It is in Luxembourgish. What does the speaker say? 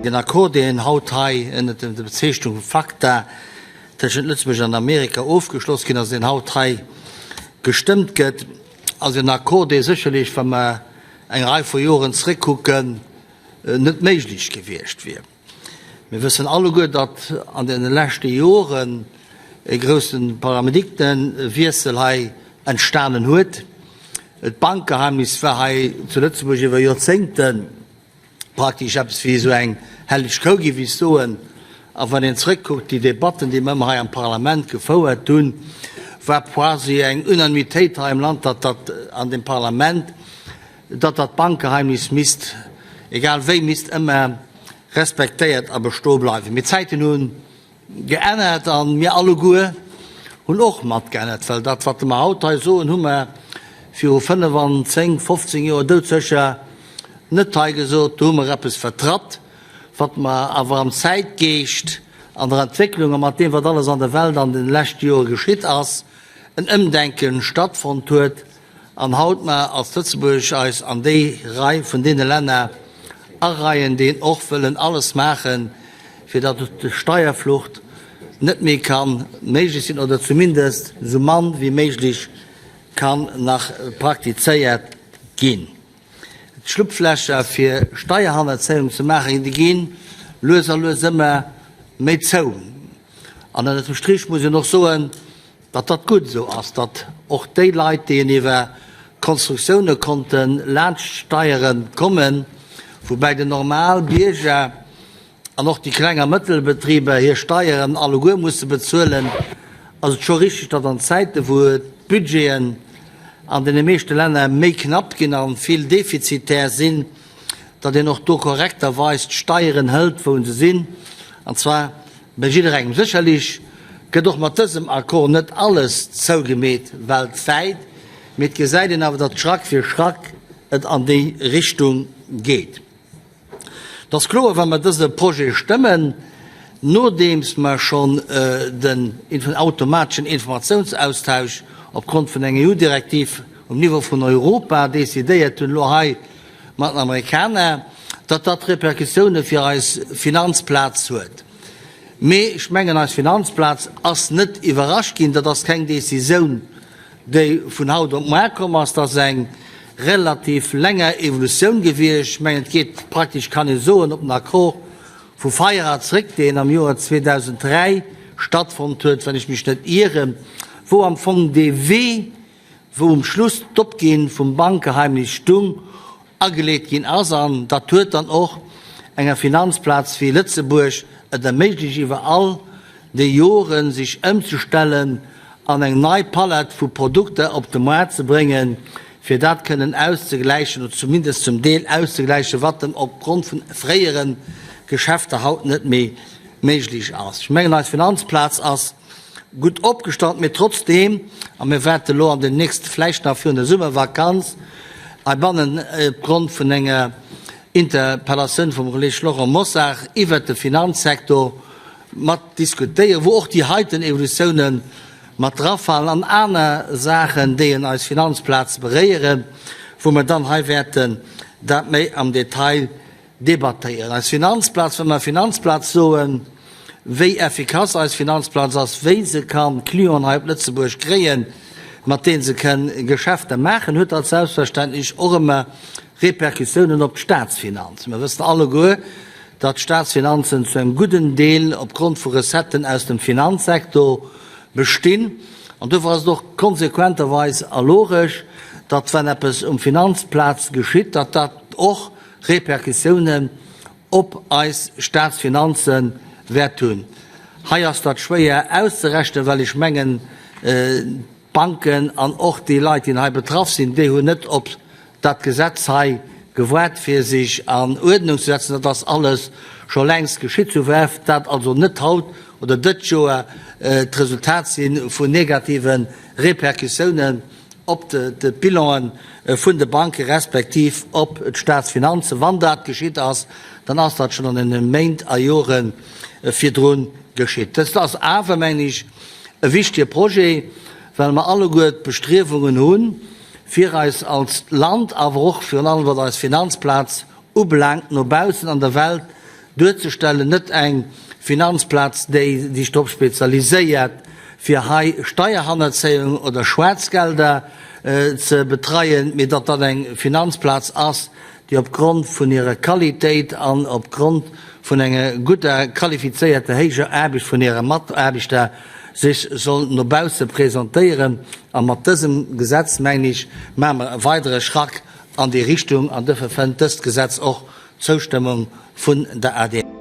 Den Accord, deen haut hei ënnert der Bezeechnung vu FACTA tëschent Lëtzebuerg an Amerika ofgeschloss ginn ass, deen haut hei gestëmmt gëtt, ass en Accord, dee sécherlech, wa mer eng Rei vu Joren zréckkucken, net méiglech gewiescht wier. Mir wëssen alleguer, datt an deene leschte Joren e grousse Paradigmenwiessel hei entstanen huet. D'Bankgeheimnis war hei zu Lëtzebuerg iwwer Joerzéngte praktesch eppes wéi esou eng helleg Kou, géif ech soen. A wann een zrëckkuckt, déi Debatten, déi mer ëmmer hei am Parlament gefouert hunn, war quasi eng Unanimitéit hei am Land, datt dat an dem Parlament, datt dat Bankgeheimnis misst, egal wéi, misst ëmmer respektéiert a bestoe bleiwen. Mee d'Zäiten hu geännert a mir alleguer hunn och matgeännert, well dat, wat mer haut hei soen, hu mer viru 5 an 10, 15 Joer doudsécher net hei gesot. Do hu mer eppes vertratt, wat mer awer am Zäitgeescht, an der Entwécklung a mat deem, wat alles an der Welt an de leschte Jore geschitt ass, en Ëmdenke stattfonnt huet. An haut mer als Lëtzebuerg eis an déi Rei vun deene Länner areien, déi och wëllen alles maachen, fir datt d'Steierflucht net méi ka méiglech sinn oder zumindest esou mann wéi méiglech kann nach praktizéiert ginn. D'Schlupflächer fir Steierhannerzéiung ze maachen, déi gi lues a lues ëmmer méi zou. An ënnert dem Strich muss een och soen, datt dat gutt esou ass, datt och déi Leit, déi en iwwer Konstruktioune konnte laanscht d'Steiere kommen, woubäi den normal Bierger an och déi kleng a mëttel Betriber hir Steieren alleguer musse bezuelen, ass et scho richtig, datt an Zäite wou d'Budgeten an deene meeschte Länner méi knapp ginn a vill defizitär sinn, datt een och do korrekterweis d'Steieren hëlt, wou se sinn, an zwar Bei jidderengem. Sécherlech gëtt och mat dësem Accord net alles zougemeet weltwäit, mee et gesäit een awer, datt Schrack fir Schrack et an déi Richtung geet. Et ass kloer, wa mer dëse Projet stëmmen, nodeems mer schonn den automateschen Informatiounsaustausch opgrond vun enger EU-Direktiv um Niveau vun Europa decidéiert hunn, elo hei mat den Amerikaner, datt dat Repercussioune fir eis Finanzplaz huet. Mee ech mengen, eis Finanzplaz ass net iwwerrascht ginn. Dat ass keng Décisioun, déi vun haut op muar komm ass. Dat ass eng relativ länger Evolutioun gewiescht. Ech mengen, et geet praktesch, kann ee soen, op den Accord vu Feira zréck, deen am Joer 2003 stattfonnt huet, wann ech mech net ieren, wou am Fong dee Wee, wou um Schluss d'Opginn vum Bankgeheimnis stung, ageleet ginn ass. An dat huet dann och enger Finanzplaz wéi Lëtzebuerg et erméiglecht, iwwer all déi Joren sech ëmzestellen an eng nei Palett vu Produkter op de Moart ze bréngen, fir dat kënnen auszegläichen oder zumindest zum Deel auszegläichen, wat dann opgrond vun fréiere Geschäfter haut net méi méiglech ass. Ech mengen, eis Finanzplaz ass gutt opgestallt, mee trotzdeem, a mir wäerte elo an den nächste, vläicht nach virun der Summervakanz heibannen opgrond vun enger Interpellatioun vum Kolleg Laurent Mosar iwwert de Finanzsektor mat diskutéieren, wou och déi heiten Evolutiounen mat drafalen an aner Saachen, déi en eis Finanzplaz beréieren, wou mer dann hei wäerten dat méi am Detail Debattéieren. Eis Finanzplaz, wa mer Finanzplaz soen, wéi effikass eis Finanzplaz ass, wéi se kann Clienten hei op Lëtzebuerg kréien, mat deene se kënn Geschäfter maachen, huet dat selbstverständlech och ëmmer Répercussiounen op d'Statsfinanzen. Mer wëssen alleguer, datt d'Statsfinanzen zu engem gudden Deel opgrond vu Recetten aus dem Finanzsektor bestinn. An dofir ass et och konsequenterweis a logesch, datt, wann eppes um Finanzplaz geschitt, datt dat och Repercussiounen op eis Staatsfinanze wäert hunn. Hei ass dat schwéier auszerechnen, well ech mengen, d'Banken an och déi Leit, déi hei betraff sinn, déi hunn net op dat Gesetz hei gewaart, fir sech an Uerdnung ze setzen. Dat ass alles scho längst geschitt. Sou wäert dat also net haut oder dëst Joer d'Resultat si vun negative Repercussiounen. op d'Bilanen vun de Banke respektiv op d'Staatsfinanzen. Wann dat geschitt ass, dann ass dat schonn an deene Méint a Jore virdru geschitt. Dëst ass awer, mengen ech, e wichtige Projet, well mer alleguer d'Bestriewungen hunn, fir eis als Land, awer och virun allem wat eis Finanzplaz ubelaangt, no baussen an der Welt. duerzestellen, net eng Finanzplaz, déi sech drop spezialiséiert, fir hei Steierhannerzéiung oder Schwaarzgelder ze betreien, mee datt dat eng Finanzplaz ass, déi opgrond vun hirer Qualitéit an opgrond vun enger gudder, qualifizéierter, héijer Aarbecht vun hire Mataarbechter sech soll no bausse presentéieren. A mat dësem Gesetz, mengen ech, maache mer e weidere Schrack an déi Richtung an duerfir fënnt dëst Gesetz och d'Zoustëmmung vun der adr.